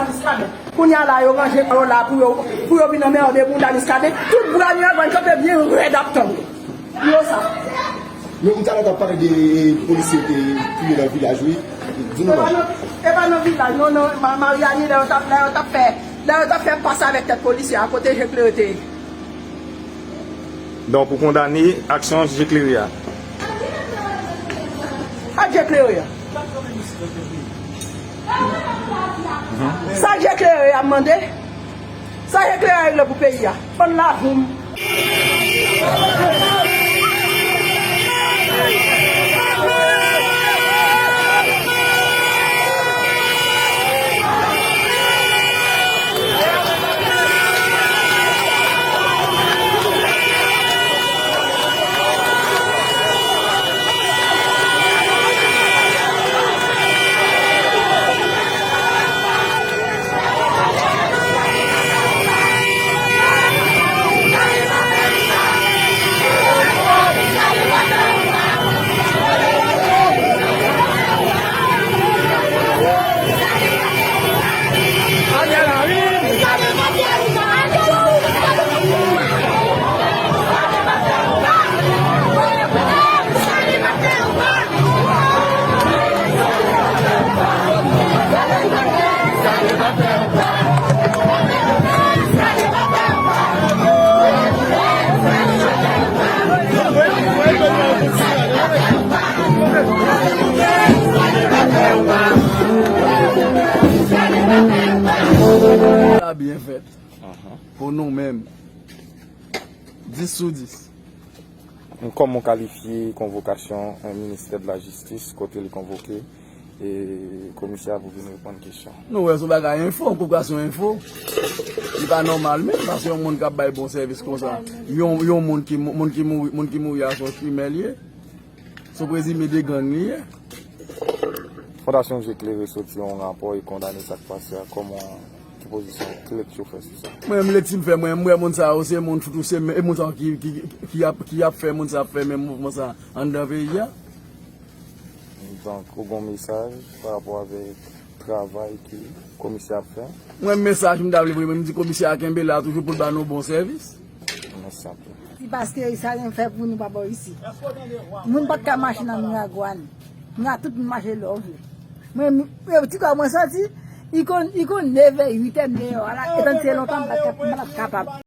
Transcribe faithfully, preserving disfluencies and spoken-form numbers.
Muscadin. Kounye a la, yo ranje kò yo la pou yo, pou yo vin anmède bounda Muscadin. Tout bra nou yo pral kanpe byen rèd ap tann yo. Yo sa. Men m talè t ap pale de polisye te touye nan vilaj, wi. Di nou non. E pa nan, e pa nan vilaj, non, non, Ma-, Mariani, lè yo t ap, lè yo t ap fè, lè yo t ap fè pas avèk tèt polisye a, kote je klere te ye. Donk, ou kondane aksyon je klere a? Ak je klere a. Sa je klere a mande? Sa je klere a regle pou peyi a? Fann lavi m. Sa byen fèt. Pou nou menm, dis sou dis. Kòman w kalifye konvokasyon, eh, ministè de la jistis kote li konvoke, eh, komisè a pou vin reponn kesyon? Nou wè se yon bagay enfo, konvokasyon enfo. Li pa nòmal menm, paske yon moun k ap bay bon sèvis konsa, yon, yon moun ki, moun ki mouri, moun ki mouri a se yon krimè li ye. Se yon prezime de gang li ye. Fondasyon Je Klere soti yon rapò e kondane sa k pase a. Kòman, ki pozisyon, ki lekti w fè sou sa? Mwen menm lekti m fè, mwen, m wè moun sa yo se moun fout ou se men, e moun sa yo ki, ki, ki ap, ki ap fè moun sa ap fè menm mouvman sa anndan peyi a. Donk, ou gon mesaj pa rapò avèk travay ke komisè ap fè? Mwen, mesaj m ta vle voye, mwen, m di komisè a kenbe la toujou pou l ba nou bon sèvis. Mèsi anpil. Si paske sa gen fè pou nou pa bò isi. Moun pa t ka mache nan Miragwàn. Mira tout moun mache lè w vle. Mwen, mwen, ti kò mwen soti, li konn, li konn neve, uit è m deyò. Ala, etan se lontan m pa t ka, m pa t ap kapab.